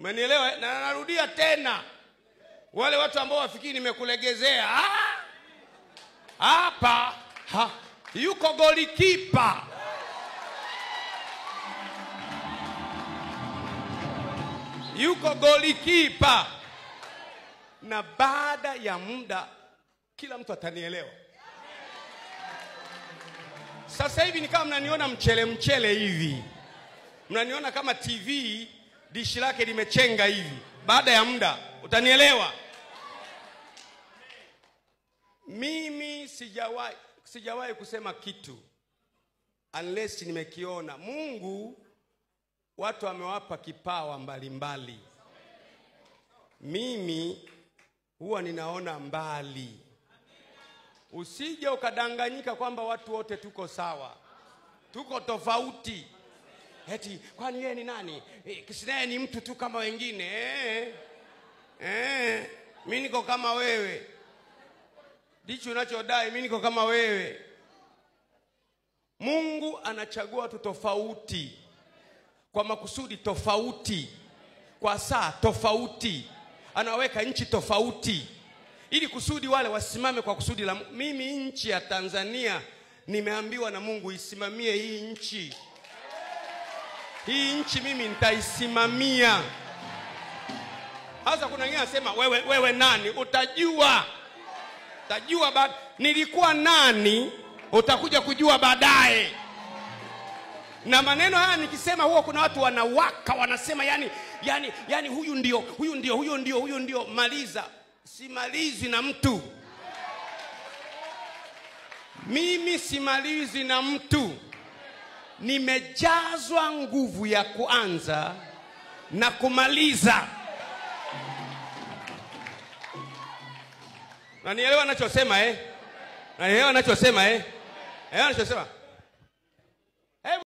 Umenielewa? Na narudia tena, wale watu ambao wafikiri nimekulegezea, hapa yuko golikipa. Yuko golikipa. Na baada ya muda kila mtu atanielewa. Sasa hivi ni kama mnaniona mchele mchele hivi. Mnaniona kama TV dishi lake limechenga hivi. Baada ya muda utanielewa. Mimi sijawahi kusema kitu unless nimekiona. Mungu watu amewapa kipawa mbalimbali. Mimi huwa ninaona mbali. Usije ukadanganyika kwamba watu wote tuko sawa. Tuko tofauti. Eti kwani yeye ni nani? Kisinaye ni mtu tu kama wengine. Mimi niko kama wewe. Ndicho unachodai, mimi niko kama wewe. Mungu anachagua watu tofauti, kwa makusudi tofauti, kwa saa tofauti, anaweka nchi tofauti ili kusudi wale wasimame kwa kusudi la Mungu. Mimi nchi ya Tanzania nimeambiwa na Mungu isimamie hii nchi. Hii nchi mimi nitaisimamia. Hasa kuna wengine anasema wewe nani? Utajua. Utajua baada. Nilikuwa nani utakuja kujua baadaye. Na maneno haya nikisema huwa kuna watu wanawaka, wanasema yani huyu ndio, huyu ndio, huyu ndio, huyu ndio. Maliza. Simalizi na mtu. Mimi simalizi na mtu. Nimejazwa nguvu ya kuanza na kumaliza. Na nielewa ninachosema eh? Na nielewa ninachosema eh? Elewa ninachosema.